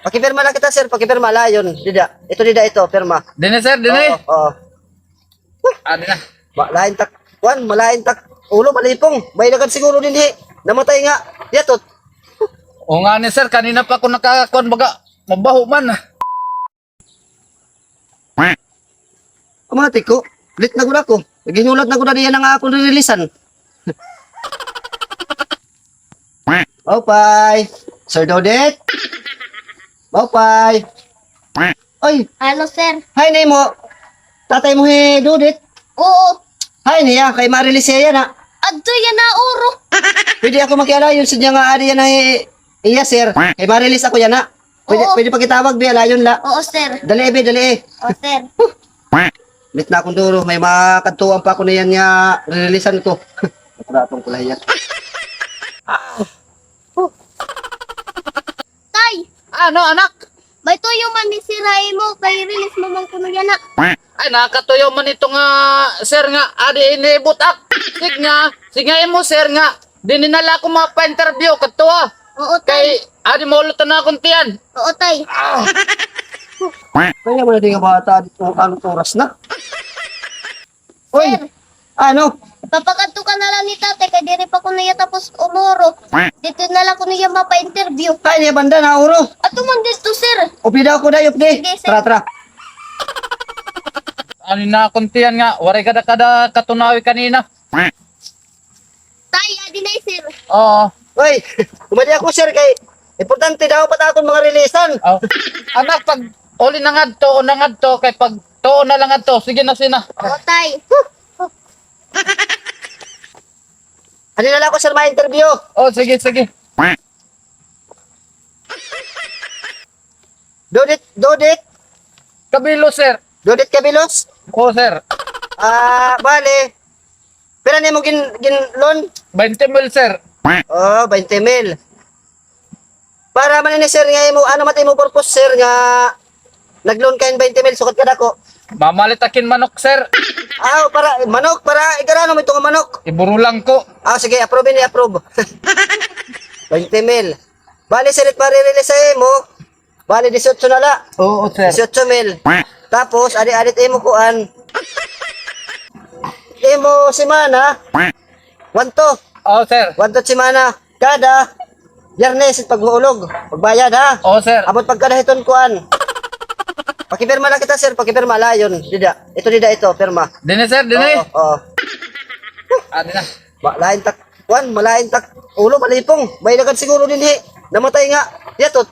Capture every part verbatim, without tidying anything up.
Pakipirma na kita, sir. Pakipirma, layon. Dida. Ito, dida, ito. Pirma. Dini, sir, dini. Oo, oo. Ah, dini. Malain tak, kuan, malain tak ulo, malipong. May lagad siguro dinhi. Namatay nga yatot. O nga ni, sir, kanina pa ako nakakuan, baga mabaho man. Amati ko, late na gud ako. Naghinulat na gud na niya nga akong rereleasan. Maupay. Sir Dodit? Maupay. Oy. Hello, sir. Hi, name mo. Tatay mo hi Dodit? Oo. Hi niya, kay ma-release hiya yana. Adto yana, oro. Pwede ako makialayon sa niya nga adi yana hi iya, sir. Kay ma-release ako yana. Pwede, oo, pwede pakitawag, bi, alayon la. Oo, sir. Dali, bi, dali. Oo, sir. Late na akong duro. May makadtuan pa ako niyan nga rereleasan ko. Patapon ko la hiya. Tay! Ano, anak? May tuyo man ni sir ha imo, kay release mo man kuno yana. Ay, nakatuyo man ito nga, sir, nga adi ini butak. Sige nga, sige nga imo, sir, nga dinhi na la ako mapa-interview kadto, ha. Oo, tay. Kay adi maulot na akon tiyan. Oo, tay. Kaya man di nga bata, anong oras na? Uy, sir. Ano? Papakadto ka na la ni tatay, kay diri pa kuno hiya tapos umuro. Didto na la kuno hiya mapa-interview. Ay, niya banda na uro. Ato man didto, sir. Updi daw ako, day, updi. Sige, sir. Tara, tara. Ano na akon tiyan nga, waray kada-kada katunawi kanina. Tay, adi na, sir. Oo. Uy, umadi ako, sir, kay importante daw pa ta akon mga releasan. Oh. Anak, pag uli na ngadto, o na ngadto, kay pag tuo na la ngadto, sige na sina. Oo, tay. Ano na la ako, sir, ma-interview? Oh, sige, sige. Dodit, Dodit. Kabilos, sir. Dodit Kabilos? Oo, sir. Ah, bale. Pira nimo gin-, gin-loan? Twenty mil, sir. Oh, twenty mil. Para man ini, sir, nga imo, ano man imo purpose, sir, nga nag-loan ka hin twenty mil sukad kadako? Mamalit ak hin manok, sir. Ah, para manok, para igarano mo ito nga manok? Iburulang ko. Ah, sige, approve ini, approve. Twenty mil. Bali, sir, it pare-release sa imo, bali, dieciocho na la. Oo, sir. Dieciocho mil. Tapos, adi-adit imo kuan. Imo semana, one two. Oo, sir. One two semana. Kada Biyernes, paghuulog, pagbayad, ha? Oo, sir. Abot pagkadahiton kuan. Pakipirma na kita, sir. Pakipirma, layon. Dida. Ito, dida, ito. Pirma. Dini, sir. Dini. Oo, oo. Ah, dini. Malain tak, kuan, malain tak ulo, malipong. May lagad siguro dinhi. Namatay nga yatot.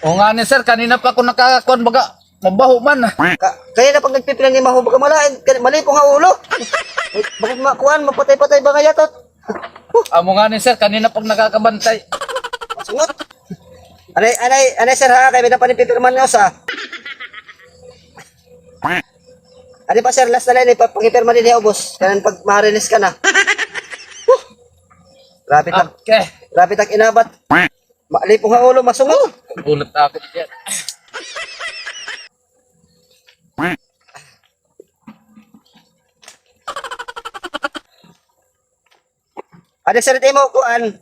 O nga ni, sir, kanina pa ako nakakuan, baga mabaho man. Ka-, kaya na pag nagpipila ni maho, baga malain, kani-, malipong ha ulo. Bakit ma-, kuan, mapatay-patay ba nga yatot? Amo nga ni, sir, kanina pag nakakabantay. Sungot. Anay, anay, anay, sir, ha, kay may dapat ni pipirman nga usa. Adi pa, sir, last na la ini, pa-, pakipirma dinhi, ubos. Kanan pag ma-release ka na. Huh! Grabe tak, okay. Grabe tak inabat. Malipong ha ulo, masungot. Gulat ako diyan. Adi, sir, it imo kuan.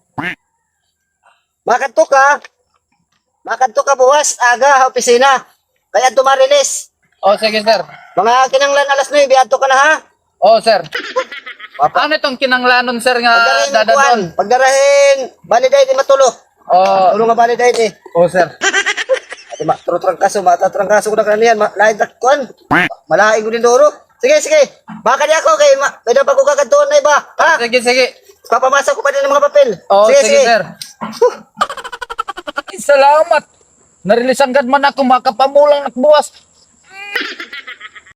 Makadto ka. Makadto ka buwas, aga, ha opisina. Kay adto ma-release. Oh, sige, sir. Mga kinahanglan alas nuebe, adto ka na, ha? Oh, sir. Papa. Ano itong kinahanglanon, sir, nga dadadon? Pagdara hin kuan, pagdara hin valid I D matulo. Oh. Tulo nga valid I D. Oh, sir. Adi, ma-, turo trangkaso, mata trangkaso ko na kaniyan, ma-, lain ta kuan. Malain ko din duro. Sige, sige. Baka di ako kay ma-, may dapat ko kakadtuon na iba. Ha? Sige, sige. Papamasa ko pa din ang mga papel. Oh, sige, sige, sir. Huh. Ay, salamat. Narilisan gad man ako, makapamulang ak buwas.